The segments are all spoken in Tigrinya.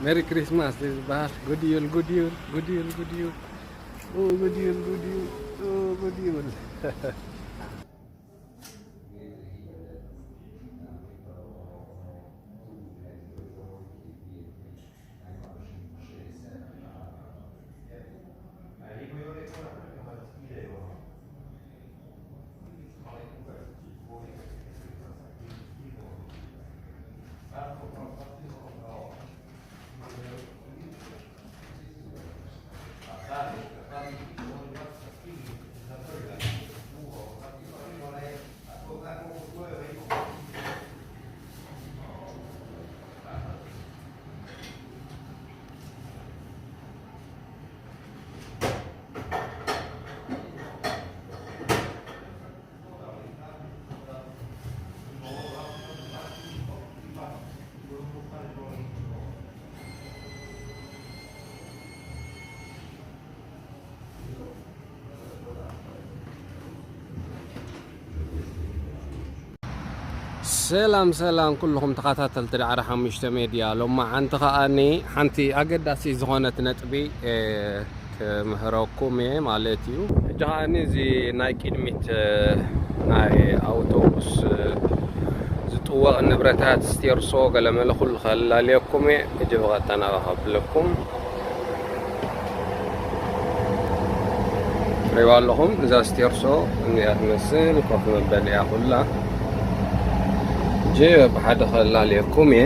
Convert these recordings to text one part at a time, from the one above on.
Merry Christmas ዝበሃል። Good Yule, Good Yule, Good Yule, Good Yule. Oh, Good Yule, Good Yule. Oh, Good Yule. ሰላም ሰላም ኩልኹም ተኸታተልቲ ዳዕሮ ሓሙሽተ ሜድያ፣ ሎማዓንቲ ከኣኒ ሓንቲ ኣገዳሲ ዝኾነት ነጥቢ ክምህረኩም እየ ማለት እዩ። ሕጂ ከኣኒ እዚ ናይ ቅድሚት ናይ ኣውቶቡስ ዝጥወቕ ንብረታት፣ ስቴርሶ፣ ገለመለ ኩሉ ከላልየኩም እየ። ሕጂ ብቐጥታ ናባኻ ኣብለኩም። ትሪእዋ ኣለኹም፣ እዛ ስቴርሶ እዚኣ ትመስል ኮፍ መበሊኣ ኩላ። ሕጂ ብሓደ ከላልየኩም እየ።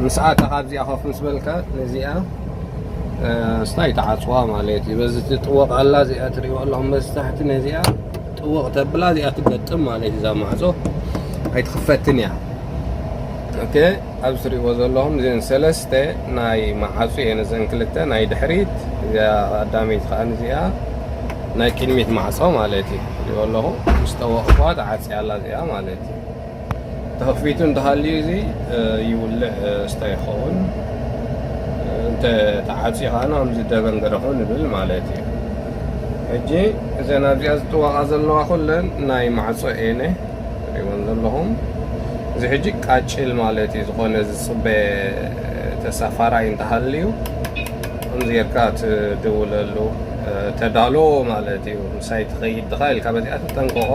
ምስ ኣተኻ ኣብዚኣ ኮፍ ምስ በልካ ነዚኣ፣ እ፣ ስታይ ተዓጽዋ ማለት እዩ። በዚ ትጥወቕ ኣላ እዚኣ ትሪእዋ ኣለኹም፣ በዚ ታሕቲ ነዚኣ ጥውቕ ተብላ እዚኣ ትገጥም ማለት እዩ። እዛ ማዕጾ ኣይትኽፈትን እያ። ኦኬ፣ ኣብዚ ትሪእዎ ዘለኹም እዘን ሰለስተ ናይ ማዕጾ እየን። እዘን ክልተ ናይ ድሕሪት፣ እዚኣ ቀዳመይቲ ከኣ እዚኣ ናይ ቅድሚት ማዕጾ ማለት እዩ። ትሪእዎ ኣለኹም፣ ምስ ጠወቕኳ ተዓጽያ ኣላ እዚኣ ማለት እዩ። ተኸፊቱ እንተሃልዩ እዚ፣ እ፣ ይውልዕ፣ እ፣ ስታይ ይኸውን። እ፣ እንተ ተዓጽዩ ከኣ ከምዚ ደበን ገደፎ ንብል ማለት እዩ። ሕጂ እዘን ኣብዚኣ ዝጥወቓ ዘለዋ ኩለን ናይ ማዕጾ እየን። ትሪእወን ዘለኹም። እዚ ሕጂ ቃጭል ማለት እዩ። ዝኾነ ዝጽበ ተሳፋራይ እንተሃልዩ፣ ከምዚ ጌርካ ትድውለሉ፣ እ፣ ተዳሎ ማለት እዩ። ምሳይ ትኸይድ ድኻ ኢልካ በዚኣ ትጠንቀቖ።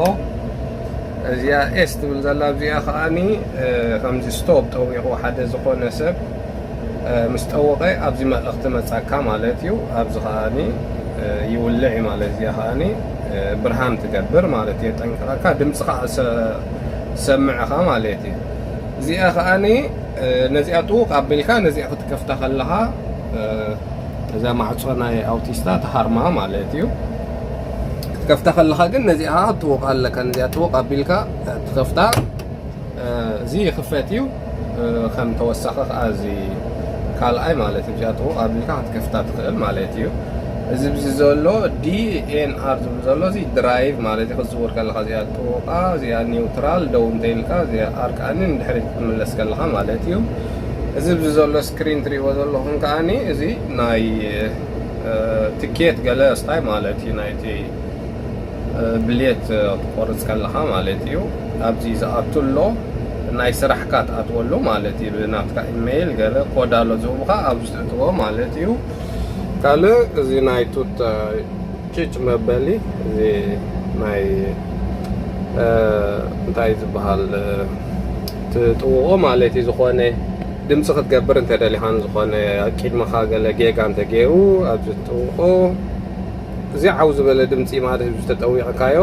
እዚኣ ኤስ ትብል ዘላ፣ ኣብዚኣ ከኣኒ፣ እ፣ ከምዚ ስቶፕ ጠዊቑ ሓደ ዝኾነ ሰብ፣ እ፣ ምስ ጠወቐ ኣብዚ መልእኽቲ መጻካ ማለት እዩ። ኣብዚ ከኣኒ፣ እ፣ ይውልዕ እዩ ማለት፣ እዚኣ ከኣኒ፣ እ፣ ብርሃን ትገብር ማለት እዩ። የጠንቅቐካ፣ ድምጺ ከኣ ሰ-፣ ትሰምዕ ኢኻ ማለት እዩ። እዚኣ ከኣኒ፣ እ፣ ነዚኣ ጥውቕ ኣቢልካ፣ ነዚኣ ክትከፍታ ከለኻ፣ እ፣ እዛ ማዕጾ ናይ ኣውቲስታ ትሃርማ ማለት እዩ። ክትከፍታ ከለኻ ግን ነዚኣ ጥውቕ ኣለካ። ነዚኣ ጥውቕ ኣቢልካ ትከፍታ። እ፣ እዚ ይኽፈት እዩ። እ፣ ከም ተወሳኺ ከኣ እዚ ካልኣይ ማለት እዩ። እዚኣ ጥውቕ ኣቢልካ ክትከፍታ ትኽእል ማለት እዩ። እዚ ብዚ ዘሎ ዲ ኤን ኣር ዝብል ዘሎ እዚ ድራይቭ ማለት እዩ። ክትዝውር ከለኻ እዚኣ ጥውቓ፣ እዚኣ ኒውትራል፣ ደው እንተኢልካ እዚኣ ኣርቃኒ ንድሕሪት ክትምለስ ከለኻ ማለት እዩ። እዚ ብዚ ዘሎ ስክሪን ትሪእዎ ዘለኹም ከኣኒ እዚ ናይ፣ እ፣ ትኬት ገለ ስታይ ማለት እዩ፣ ናይቲ፣ እ፣ ብሌት፣ እ፣ ክትቆርጽ ከለኻ ማለት እዩ። ኣብዚ ዝኣቱ ኣሎ፣ ናይ ስራሕካ ትኣትወሉ ማለት እዩ። ብናትካ ኢሜይል ገለ ኮድ ኣሎ ዝህቡኻ፣ ኣብዚ ትእትዎ ማለት እዩ። ካልእ እዚ ናይ ቱታ ጭጭ መበሊ፣ እዚ ናይ፣ እ፣ እንታይ ዝበሃል፣ እ፣ ትጥውቖ ማለት እዩ። ዝኾነ ድምፂ ክትገብር እንተደሊኻን፣ ዝኾነ ኣብ ቅድመኻ ገለ ጌጋ እንተገይሩ ኣብዚ ትጥውቖ። እዚ ዓው ዝበለ ድምፂ ማለት እዩ፣ ዝተጠዊቕካዮ።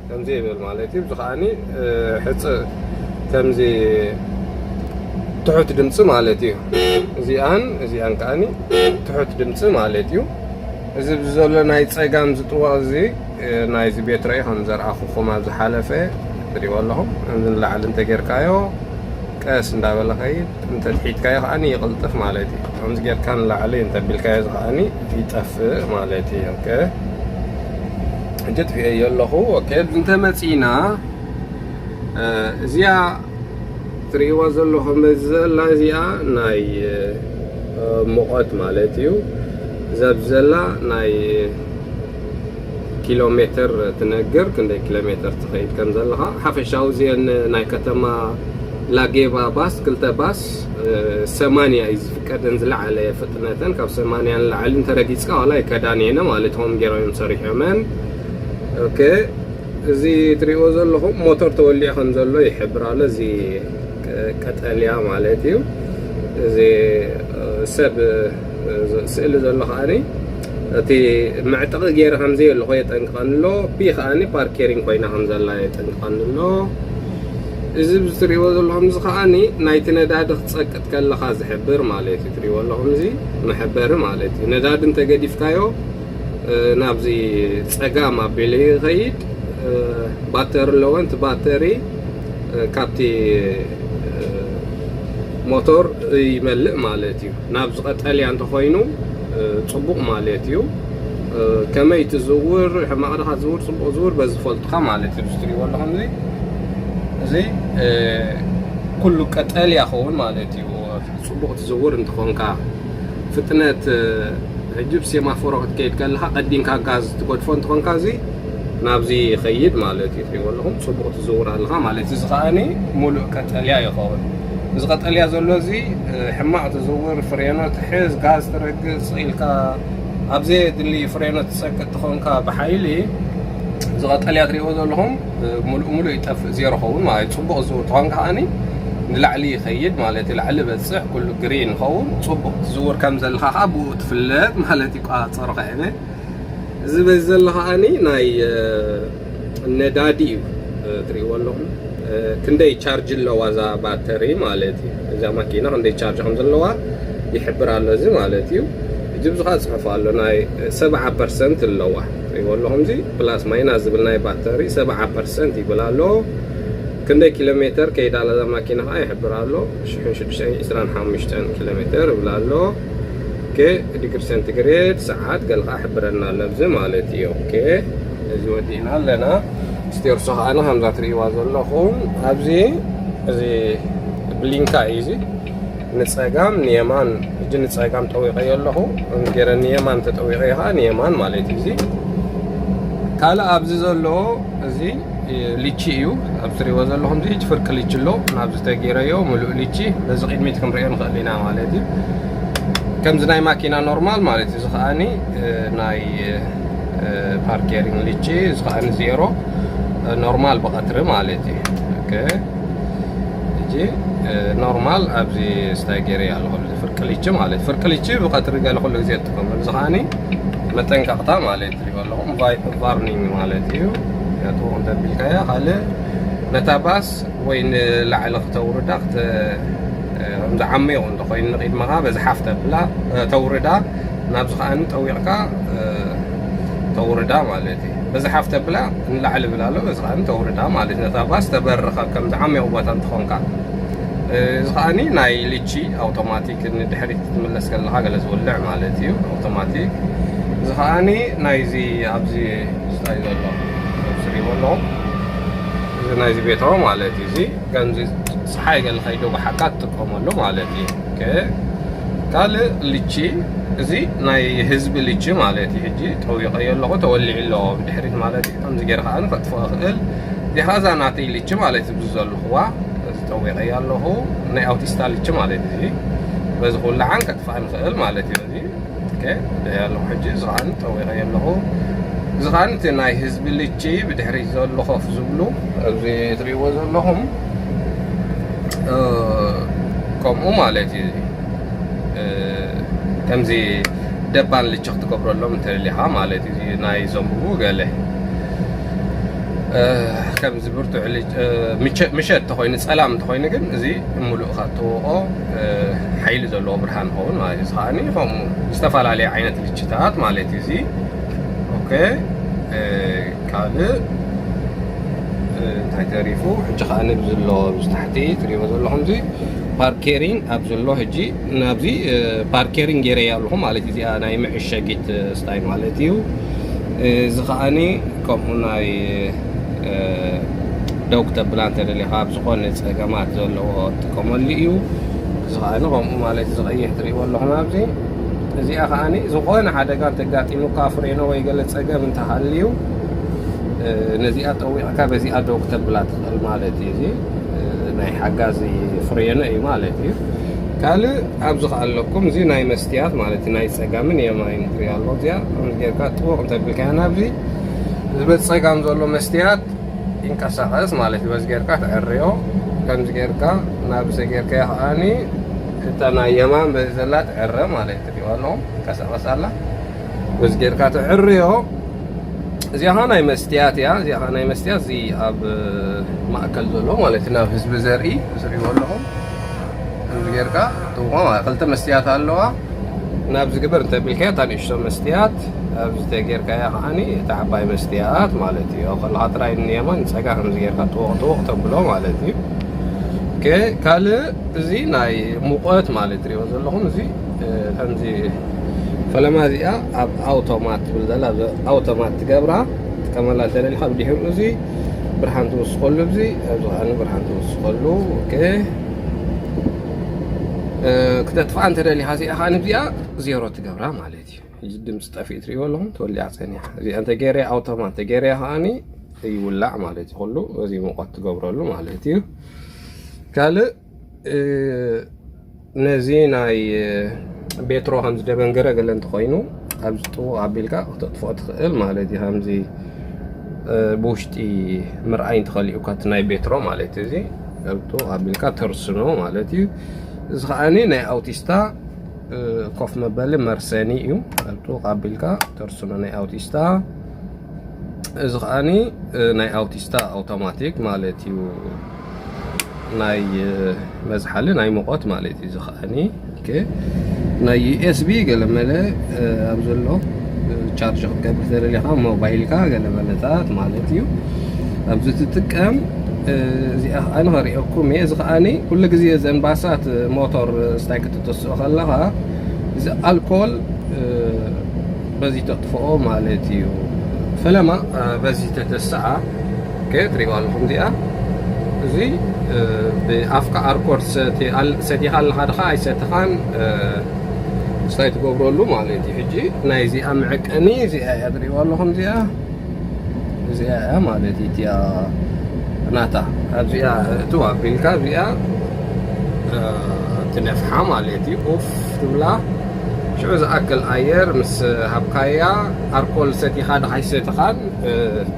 ከምዚ ይብል ማለት እዩ። እዚ ከኣኒ፣ እ፣ ሕጽእ ከምዚ ትሑት ድምጺ ማለት እዩ። እዚኣን እዚኣን ከኣኒ ትሑት ድምጺ ማለት እዩ። እዚ ብዘሎ ናይ ጸጋም ዝጥወቕ እዚ፣ እ፣ ናይዚ ቤትረይ ከም ዘርኣኹኹም ኣብ ዝሓለፈ ትሪእዎ ኣለኹም። ከምዚ ንላዕሊ እንተጌርካዮ ቀስ እንዳበለ ኸይድ፣ እንተ ትሒትካዮ ከኣኒ ይቕልጥፍ ማለት እዩ። ከምዚ ጌርካ ንላዕሊ እንተ ቢልካዮ እዚ ከኣኒ ይጠፍእ ማለት እዩ። ኦኬ፣ ሕጂ ጥፊኤዮ ኣለኹ። ኦኬ፣ እንተ መጺና፣ እ፣ እዚኣ ትርእይዋ ዘለኹም በዚ ዘላ እዚኣ ናይ፣ እ፣ ሙቐት ማለት እዩ። እዛ ኣብዚ ዘላ ናይ ኪሎ ሜትር ትነግር፣ ክንደይ ኪሎ ሜትር ትኸይድ ከም ዘለኻ። ሓፈሻዊ እዚአን ናይ ከተማ ላጌቫ ባስ ክልተ ባስ ሰማንያ እዩ ዝፍቀደን ዝለዓለ ፍጥነተን። ካብ ሰማንያ ንላዕሊ እንተረጊፅካ ዋላ ይከዳን የነ ማለት ሆም ገይሮም እዮም ሰሪሖመን። ኦኬ፣ እዚ ትሪእዎ ዘለኹም ሞተር ተወሊዑ ከም ዘሎ ይሕብር ኣሎ። እዚ ቀጠልያ ማለት እዩ። እዚ ሰብ ስእሊ ዘሎ ከዓኒ እቲ መዕጠቒ ገይረ ከም ዘየለኹ የጠንቅቐኒ ኣሎ። ፒ ከዓኒ ፓርኬሪንግ ኮይና ከም ዘላ የጠንቅቐኒ ኣሎ። እዚ ትሪእዎ ዘለኹም እዚ ከዓኒ ናይቲ ነዳዲ ክትፀቅጥ ከለኻ ዝሕብር ማለት እዩ። ትሪእዎ ኣለኹም እዚ መሐበሪ ማለት እዩ። ነዳዲ እንተገዲፍካዮ ናብዚ ፀጋም ኣቢሉ ይኸይድ። ባተሪ ኣለዎ። እቲ ባተሪ ካብቲ ሞቶር ይመልእ ማለት እዩ። ናብዚ ቀጠልያ እንተኾይኑ ፅቡቕ ማለት እዩ። ከመይ ትዝውር፣ ሕማቕ ድኻ ዝውር፣ ፅቡቕ ዝውር በዚ ፈልጡኻ ማለት እዩ። እዚ ትሪእዎ ኣለኹም እዚ እዚ ኩሉ ቀጠልያ ኸውን ማለት እዩ። ፅቡቕ ትዝውር እንትኾንካ ፍጥነት ሕጂ ብሴማፎሮ ክትከይድ ከለኻ ቀዲምካ ጋዝ ትገድፎ እንትኾንካ እዚ ናብዚ ይኸይድ ማለት እዩ። ትሪእዎ ኣለኹም ፅቡቕ ትዝውር ኣለኻ ማለት እዩ። እዚ ከዓኒ ሙሉእ ቀጠልያ ይኸውን። እዚ ቀጠልያ ዘሎ እዚ ሕማቕ ትዝውር፣ ፍሬኖ ትሕዝ፣ ጋዝ ትረግጽ ኢልካ ኣብ ዘየድሊ ፍሬኖ ትሰቅጥ ትኾንካ ብሓይሊ እዚ ቀጠልያ ትሪእዎ ዘለኹም ሙሉእ ሙሉእ ይጠፍእ፣ ዜሮ ኸውን ማለት እዩ። ፅቡቕ ዝዝውር ትኾን ከዓኒ ንላዕሊ ይኸይድ ማለት እዩ። ላዕሊ በፅሕ ኩሉ ግሪን ይኸውን። ፅቡቕ ትዝውር ከም ዘለኻ ከዓ ብኡ ትፍለጥ ማለት እዩ። ቋፀሮ ከዕነ እዚ በዚ ዘሎ ከዓኒ ናይ ነዳዲ እዩ። ትሪእዎ ኣለኹም ክንደይ ቻርጅ ኣለዋ እዛ ባተሪ ማለት እዩ። እዛ ማኪና ክንደይ ቻርጅ ከም ዘለዋ ይሕብር ኣሎ እዚ ማለት እዩ። እዚ ብዙ ከዓ ፅሑፍ ኣሎ። ናይ ሰብዓ ፐርሰንት ኣለዋ። ትሪእዎ ኣለኹም እዚ ፕላስ ማይናስ ዝብል ናይ ባተሪ ሰብዓ ፐርሰንት ይብል ኣሎ። ክንደይ ኪሎ ሜተር ከይዳ ኣላ እዛ ማኪና ከዓ ይሕብር ኣሎ። ሽሕን ሽዱሽተን ዕስራን ሓሙሽተን ኪሎ ሜተር ይብል ኣሎ። ኦኬ፣ ዲግሪ ሴንቲግሬድ፣ ሰዓት ገለ ከዓ ይሕብረና ኣሎ ኣብዚ ማለት እዩ። ኦኬ፣ እዚ ወዲእና ኣለና። ስቴርሶ ከዓ ከምዛ ትርእይዋ ዘለኹም ኣብዚ እዚ ብሊንካ እዩ እዚ ንፀጋም ንየማን። ሕጂ ንፀጋም ጠዊቐዮ ኣለኹ። ገይረ ንየማን ተጠዊቐዮ ከዓ ንየማን ማለት እዩ። እዚ ካልእ ኣብዚ ዘሎ እዚ ሊቺ እዩ። ኣብ ትሪእዎ ዘለኹም እዚ ፍርቂ ሊቺ ኣሎ። ናብዚ ተገይረዮ ምሉእ ሊቺ በዚ ቅድሚት ክንሪኦ ንኽእል ኢና ማለት እዩ። ከምዚ ናይ ማኪና ኖርማል ማለት እዩ። እዚ ከዓኒ ናይ ፓርኬሪንግ ሊቺ፣ እዚ ከዓኒ ዜሮ፣ ኖርማል ብቐትሪ ማለት እዩ። ኦኬ፣ ሕጂ ኖርማል ኣብዚ ስታይ ገይረ ኣለኹ። ፍርቂ ሊቺ ማለት ፍርቂ ሊቺ ብቐትሪ ገለ ኩሉ ግዜ እጥቀመሉ። እዚ ከዓኒ መጠንቀቕታ ማለት እዩ። ትሪእዎ ኣለኹም ቫርኒንግ ማለት እዩ። ያቱ እንተቢልካያ ካልእ ነታ ባስ ወይ ንላዕሊ ክተውርዳ ክተ-፣ ከምዚ ዓሚቑ እንተኾይኑ ንቕድመኻ በዚ ሓፍ ተብላ ተውርዳ፣ ናብዚ ከዓኒ ጠዊቕካ ተውርዳ ማለት እዩ። በዚ ሓፍ ተብላ ንላዕሊ ብላ ኣሎ፣ በዚ ከዓኒ ተውርዳ ማለት እዩ። ነታ ባስ ተበርኻ ከምዚ ዓሚቑ ቦታ እንትኾንካ እዚ ከዓኒ ናይ ልቺ ኣውቶማቲክ ንድሕሪት ክትምለስ ከለኻ ገለ ዝውልዕ ማለት እዩ። ኣውቶማቲክ እዚ ከዓኒ ናይዚ ኣብዚ ስታይ ዘሎ ስሪዎ ኣለኹም። እዚ ናይዚ ቤትሮ ማለት እዩ። እዚ ከምዚ ፀሓይ ገለ ከይደጉሓካ ትጥቀመሉ ማለት እዩ። ኦኬ፣ ካልእ ልቺ እዚ ናይ ህዝቢ ልቺ ማለት እዩ። ሕጂ ጠዊቐዮ ኣለኹ፣ ተወሊዑ ኣሎ ብድሕሪት ማለት እዩ። ከምዚ ገይረ ከዓኒ ከጥፍኦ እኽእል። እዚኣ እዛ ናተይ ልቺ ማለት እዩ። ኣብዚ ዘለኹዋ እዚ ጠዊቐዮ ኣለኹ፣ ናይ ኣውቲስታ ልቺ ማለት እዩ። በዚ ኩላዓን ከጥፍኣ ንኽእል ማለት እዩ። እዚ ኦኬ፣ ኣለኹ ሕጂ እዚ ከዓኒ ጠዊቐዮ ኣለኹ። እዚ ከዓኒ እቲ ናይ ህዝቢ ልቺ ብድሕሪት ዘሎ ኮፍ ዝብሉ ኣብዚ ትሪእዎ ዘለኹም ከምኡ ማለት እዩ። ከምዚ ደባን ልቺ ክትገብረሎም እንተደሊኻ ማለት እዩ። ናይ ዘንብቡ ገለ ከምዚ ብርቱዕ ልጭ-፣ ምሸ-፣ ምሸት ተኾይኑ ጸላም እንተኾይኑ ግን እዚ ምሉእ ካብ ተወቆ ሓይሊ ዘለዎ ብርሃን ይኸውን ማለት እዩ። እዚ ከዓኒ ከምኡ ዝተፈላለየ ዓይነት ልችታት ማለት እዩ። እዚ ኦኬ፣ ካልእ እንታይ ተሪፉ? ሕጂ ከዓኒ ብዝሎ ኣብዚ ታሕቲ ትሪእዎ ዘለኹም እዚ ፓርኬሪንግ ኣብ ዘሎ ሕጂ ናብዚ ፓርኬሪንግ ገይረያ ኣለኹ ማለት እዩ። እዚኣ ናይ መዕሸጊት ስታይ ማለት እዩ። እዚ ከዓኒ ከምኡ ናይ ደው ክተብላ እንተደሊኻ ኣብ ዝኾነ ጸገማት ዘለዎ ትጥቀመሉ እዩ። እዚ ከዓኒ ከምኡ ማለት እዩ። ዝቐይሕ ትሪእዎ ኣለኹም ኣብዚ። እዚኣ ከዓኒ ዝኾነ ሓደጋ እንተጋጢሙካ ፍሬኖ ወይ ገለ ጸገም እንተሃልዩ ነዚኣ ጠዊቕካ በዚኣ ደው ክተብላ ትኽእል ማለት እዩ። እዚ ናይ ሓጋዚ ፍሬን እዩ ማለት እዩ። ካልእ ኣብዚ ከኣ ኣለኩም፣ እዚ ናይ መስትያት ማለት እዩ፣ ናይ ጸጋምን የማይን ትሪኦ ኣሎ። እዚኣ ከምዚ ጌርካ ጥቡቕ እንተቢልካያ ናብዚ፣ እዚ በቲ ጸጋም ዘሎ መስትያት ይንቀሳቐስ ማለት እዩ። በዚ ጌርካ ትዕርዮ፣ ከምዚ ጌርካ ናብዚ ጌርካያ ከኣኒ እታ ናይ የማን በዚ ዘላ ትዕረ ማለት እዩ። ትሪኦ ኣለኹም፣ ትንቀሳቐስ ኣላ። በዚ ጌርካ ትዕርዮ። እዚኣ ኸዓ ናይ መስትያት እያ። እዚኣ ኸዓ ናይ መስትያት፣ እዚ ኣብ ማእከል ዘሎ ማለት እዩ፣ ናብ ህዝቢ ዘርኢ፣ እዚ ትሪእዎ ኣለኹም። ከምዚ ጌርካ ትውቆ ማለት፣ ክልተ መስትያት ኣለዋ። ናብዚ ግበር እንተቢልካያ፣ እታ ንእሽቶ መስትያት ኣብዚ ተጌርካያ ከዓኒ፣ እታ ዓባይ መስትያት ማለት እዩ። ከለኻ ጥራይ ንየማን ንጸጋ ከምዚ ጌርካ ጥወቕ ጥወቕ ተብሎ ማለት እዩ። ኦኬ፣ ካልእ እዚ ናይ ሙቐት ማለት ትሪእዎ ዘለኹም፣ እዚ፣ እ፣ ከምዚ ፈለማ እዚኣ ኣብ ኣውቶማት ትብል ዘላ፣ ኣብ ኣውቶማት ትገብራ፣ ትጥቀመላ እንተደሊኻ፣ ብድሕሪኡ እዚ ብርሃን ትውስኸሉ፣ እዚ ኣብዚ ከዓኒ ብርሃን ትውስኸሉ። ኦኬ፣ እ፣ ክተጥፍኣ እንተደሊኻ፣ እዚኣ ከዓኒ እዚኣ ዜሮ ትገብራ ማለት እዩ። እዚ ድምፂ ጠፊኡ ትሪእዎ ኣለኹም፣ ተወሊዓ ጸኒሓ። እዚኣ እንተ ገይረ ኣውቶማት፣ እንተ ገይረ ከዓኒ ይውላዕ ማለት እዩ። ኩሉ እዚ ሙቐት ትገብረሉ ማለት እዩ። ካልእ፣ እ፣ ነዚ ናይ፣ እ፣ ቤትሮ ከምዚ ደበንገረ ገለ እንተኾይኑ፣ ኣብዚ ጥውቕ ኣቢልካ ክተጥፍኦ ትኽእል ማለት እዩ። ከምዚ፣ እ፣ ብውሽጢ ምርኣይ እንተኸሊኡካ እቲ ናይ ቤትሮ ማለት እዩ። እዚ ኣብ ጥውቕ ኣቢልካ ተርስኖ ማለት እዩ። እዚ ከዓኒ ናይ ኣውቲስታ፣ እ፣ ኮፍ መበሊ መርሰኒ እዩ። ኣብ ጥውቕ ኣቢልካ ተርስኖ ናይ ኣውቲስታ። እዚ ከዓኒ፣ እ፣ ናይ ኣውቲስታ ኣውቶማቲክ ማለት እዩ። ናይ፣ እ፣ መዝሓሊ ናይ ሙቐት ማለት እዩ። እዚ ከዓኒ፣ ኦኬ፣ ናይ ዩ ኤስ ቢ ገለ መለ፣ እ፣ ኣብ ዘሎ፣ እ፣ ቻርጅ ክትገብር ተደሊኻ ሞባይልካ ገለ መለታት ማለት እዩ። ኣብዚ ትጥቀም፣ እ፣ እዚኣ ከዓኒ ከርእየኩም እየ። እዚ ከዓኒ ኩሉ ግዜ እዘን ባሳት ሞቶር ስታይ ክትተስኦ ከለኻ፣ እዚ ኣልኮል፣ እ፣ በዚ ተጥፍኦ ማለት እዩ። ፈለማ፣ እ፣ በዚ ተተስኣ፣ ኦኬ፣ ትሪእዋ ኣለኹም እዚኣ። እዚ፣ እ፣ ብኣፍካ ኣርኮድ ሰቲ-፣ ኣል-፣ ሰቲኻ ኣለኻ ድኻ ኣይሰትኻን፣ እ፣ ስታይ ትገብረሉ ማለት እዩ። ሕጂ ናይ እዚኣ መዐቀኒ እዚኣ እያ፣ ትሪእዋ ኣለኹም እዚኣ። እዚኣ እያ ማለት እዩ፣ እቲኣ ናታ። ኣብዚኣ እትው ኣቢልካ እዚኣ፣ እ፣ ትነፍሓ ማለት እዩ። ኡፍ ትብላ። ሽዑ ዝኣክል ኣየር ምስ ሃብካያ፣ ኣርኮል ሰቲኻ ድኻ ኣይሰትኻን፣ እ፣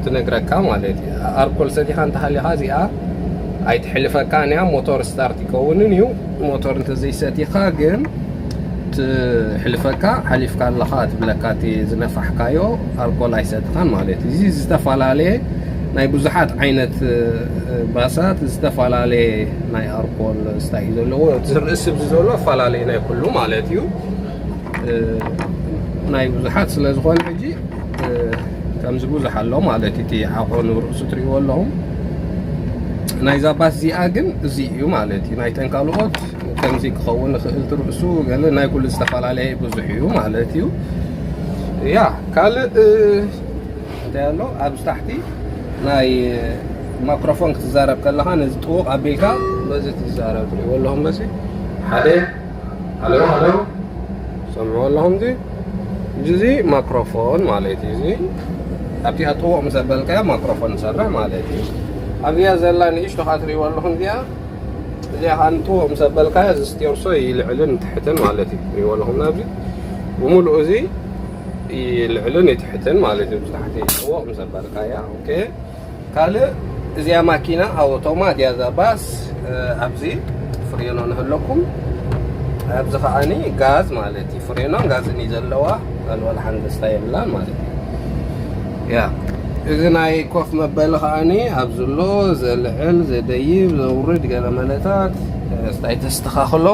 ትነግረካ ማለት እዩ። ኣርኮል ሰቲኻ እንተሃሊኻ እዚኣ ኣይትሕልፈካን እያ። ሞቶር ስታርት ይከውንን እዩ። ሞቶር እንተዘይሰቲኻ ግን ትሕልፈካ፣ ሓሊፍካ ኣለኻ ትብለካ፣ እቲ ዝነፋሕካዮ ኣልኮል ኣይሰትኻን ማለት እዩ። እዚ ዝተፈላለየ ናይ ብዙሓት ዓይነት፣ እ፣ ባሳት ዝተፈላለየ ናይ ኣልኮል ስታይ እዩ ዘለዎ። እቲ ዝርእስ ኣብዚ ዘሎፈላለየ ናይ ኩሉ ማለት እዩ። እ፣ ናይ ብዙሓት ስለ ዝኾነ ሕጂ፣ እ፣ ከምዚ ብዙሕ ኣሎ ማለት እዩ። እቲ ዓቐኑ ርእሱ ትሪእዎ ኣለኹም። ናይዛ ባስ እዚኣ ግን እዚ እዩ ማለት እዩ። ናይተን ካልኦት ከምዚ ክኸውን ይኽእል፣ ትርእሱ ገለ ናይ ኩሉ ዝተፈላለየ ብዙሕ እዩ ማለት እዩ። ያ፣ ካልእ፣ እ፣ እንታይ ኣሎ ኣብዚ ታሕቲ? ናይ ማይክሮፎን ክትዛረብ ከለኻ ነዚ ጥውቕ ኣቢልካ በዚ ትዛረብ። ትሪእዎ ኣለኹም በዚ ሓደ፣ ሃሎ፣ ሃሎ፣ ሰምዕዎ ኣለኹም እዚ? እዚ ማይክሮፎን ማለት እዩ። እዚ ኣብቲኣ ጥውቕ ምስ ኣበልካያ ማይክሮፎን ይሰርሕ ማለት እዩ። ኣብዚኣ ዘላ ንእሽቶ ከዓ ትሪእዎ ኣለኹም እዚኣ። እዚኣ ከዓ ንጥውቕ ምስ ኣበልካያ እዚ ስቴርሶ ይልዕልን ትሕትን ማለት እዩ። ትሪእዎ ኣለኹም ናብዚ ብምሉእ እዚ ይልዕልን ይትሕትን ማለት እዩ። ብታሕቲ ጥውቕ ምስ ኣበልካያ። ኦኬ። ካልእ እዚኣ ማኪና ኣውቶማት እያ፣ እዛ ባስ፣ እ፣ ኣብዚ ፍሬኖ ንህለኩም። ኣብዚ ከዓኒ ጋዝ ማለት እዩ። ፍሬኖን ጋዝን እዩ ዘለዋ። ካልእ ዋላ ሓንቲ ደስታ የብላን ማለት እዩ። ያ፣ እዚ ናይ ኮፍ መበሊ ከዓኒ ኣብዚ ኣሎ፣ ዘልዕል፣ ዘደይብ፣ ዘውርድ ገለ መለታት፣ እ፣ ስታይ ተስተኻኽሎ።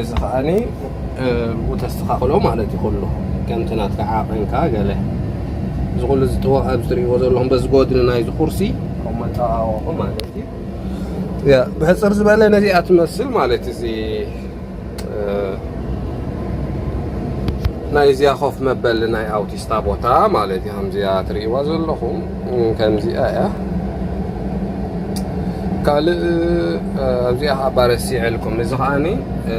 እዚ ከዓኒ፣ እ፣ ብኡ ተስተኻኽሎ ማለት እዩ። ኩሉ ከምቲ ናትካ ዓቐንካ ገለ፣ እዚ ኩሉ እዚ ጥዋቕ ኣብዚ ትርእይዎ ዘለኹም በዚ ጎድኒ ናይዚ ኩርሲ ከም መጠዋወቒ ማለት እዩ። ያ፣ ብሕጽር ዝበለ ነዚኣ ትመስል ማለት እዚ፣ እ፣ ናይዚኣ ኮፍ መበሊ ናይ ኣውቲስታ ቦታ ማለት እዩ። ከምዚኣ ትርእይዋ ዘለኹም፣ እ፣ ከምዚኣ እያ። ካልእ፣ እ፣ ኣብዚኣ ከዓ ባረስ ይዕልኩም። እዚ ከዓኒ፣ እ፣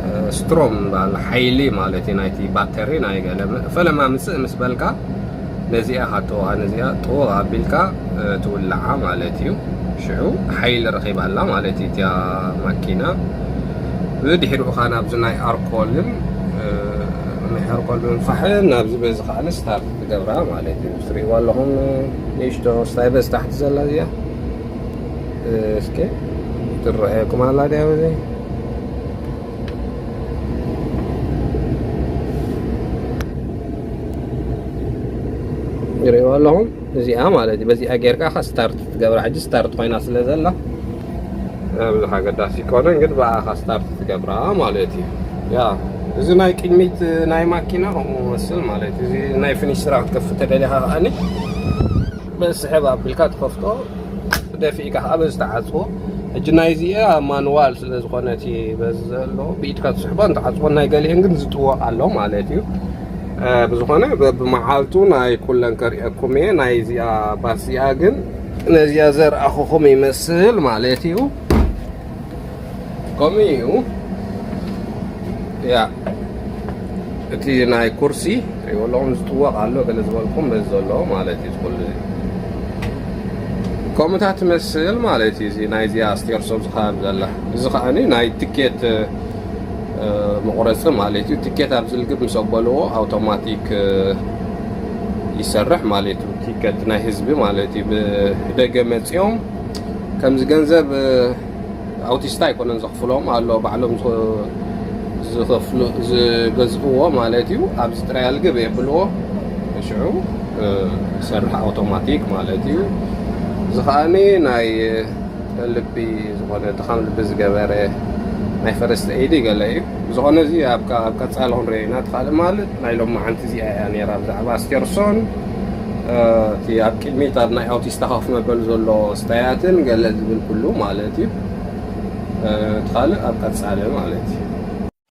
እ፣ ስትሮም በሃል ሓይሊ ማለት እዩ፣ ናይቲ ባተሪ ናይ ገለ መ-፣ ፈለማ ምጽእ ምስ በልካ ነዚኣ ካጥዋ፣ ነዚኣ ጥውቕ ኣቢልካ፣ እ፣ ትውልዓ ማለት እዩ። ሽዑ ሓይሊ ረኺባ ኣላ ማለት እዩ እቲያ ማኪና። ብድሕሪኡ ኸዓ ናብዚ ናይ ኣርኮልን፣ እ፣ ናይ ኣርኮል ምንፋሕን ናብዚ በዚ ኸዓ ስታርት ትገብራ ማለት እዩ። ትርእይዋ ኣለኹም ንእሽቶ ስታይ በዚ ታሕቲ ዘላ እዚኣ። እ፣ እስኪ ትረኣየኩም ኣላ ድያ በዚ? ይርእይዋ ኣለኹም። እዚኣ ማለት እዩ። በዚኣ ጌርካ ኸዓ ስታርት ትገብራ። ሕጂ ስታርት ኮይና ስለ ዘላ፣ እ፣ ብዙሕ ኣገዳሲ ይኮነን፣ ግን ብኣኻ ስታርት ትገብራ ማለት እዩ። ያ፣ እዚ ናይ ቅድሚት ናይ ማኪና ከምኡ መስል ማለት እዩ። እዚ ናይ ፊኒሽ ስራ ክትከፍት ተደሊኻ ከዓኒ በስሕብ ኣቢልካ ትኸፍቶ፣ ደፊእካ ከኣ በዚ ተዓጽዎ። ሕጂ ናይዚኣ ማኑዋል ስለ ዝኾነ እቲ በዚ ዘሎ ብኢድካ ትስሕቦ እንትዓጽዎ፣ ናይ ገሊአን ግን ዝጥወቕ ኣሎ ማለት እዩ። እ፣ ብዝኾነ በብመዓልቱ ናይ ኩለን ከርእየኩም እየ። ናይዚኣ ባስ እዚኣ ግን ነዚኣ ዘርኣኹኹም ይመስል ማለት እዩ። ከምኡ እዩ። ያ፣ እቲ ናይ ኩርሲ ትሪእዎ ኣለኹም ዝጥወቕ ኣሎ፣ ገለ ዝበልኩም በዚ ዘሎ ማለት እዩ። ዝኩሉ እዚ ከምኡታት ትመስል ማለት እዩ። እዚ ናይዚኣ ስቴርሶ ኣብዚ ከባቢ ዘላ፣ እዚ ከዓኒ ናይ ትኬት፣ እ፣ መቑረፂ ማለት እዩ። ትኬት ኣብ ዝልግብ ምስ ኣበልዎ ኣውቶማቲክ፣ እ፣ ይሰርሕ ማለት እዩ። ቲኬት ናይ ህዝቢ ማለት እዩ። ብደገ መፂኦም ከምዚ ገንዘብ፣ እ፣ ኣውቲስታ ኣይኮነን ዘኽፍሎም ኣሎ፣ ባዕሎም ዝኸ-፣ ዝኸፍሉ፣ ዝገዝእዎ ማለት እዩ። ኣብዚ ጥራይ ኣልግብ የብልዎ። ሽዑ፣ እ፣ ይሰርሕ ኣውቶማቲክ ማለት እዩ። እዚ ከዓኒ ናይ ልቢ ዝኾነ ድኻም ልቢ ዝገበረ ናይ ፈረስቲ ኤይዲ ገለ እዩ። ብዝኾነ እዚ ኣብ ካ-፣ ኣብ ቀጻሊ ክንሪኦ ኢና። እቲ ካልእ ማለት ናይ ሎማዓንቲ እዚኣ እያ ነይራ ብዛዕባ ስቴርሶን፣ እ፣ እቲ ኣብ ቅድሚት ኣብ ናይ ኣውቲስታ ኮፍ መበሊ ዘሎ ስታያትን ገለ ዝብል ኩሉ ማለት እዩ። እ፣ እቲ ካልእ ኣብ ቀጻሊ ማለት እዩ።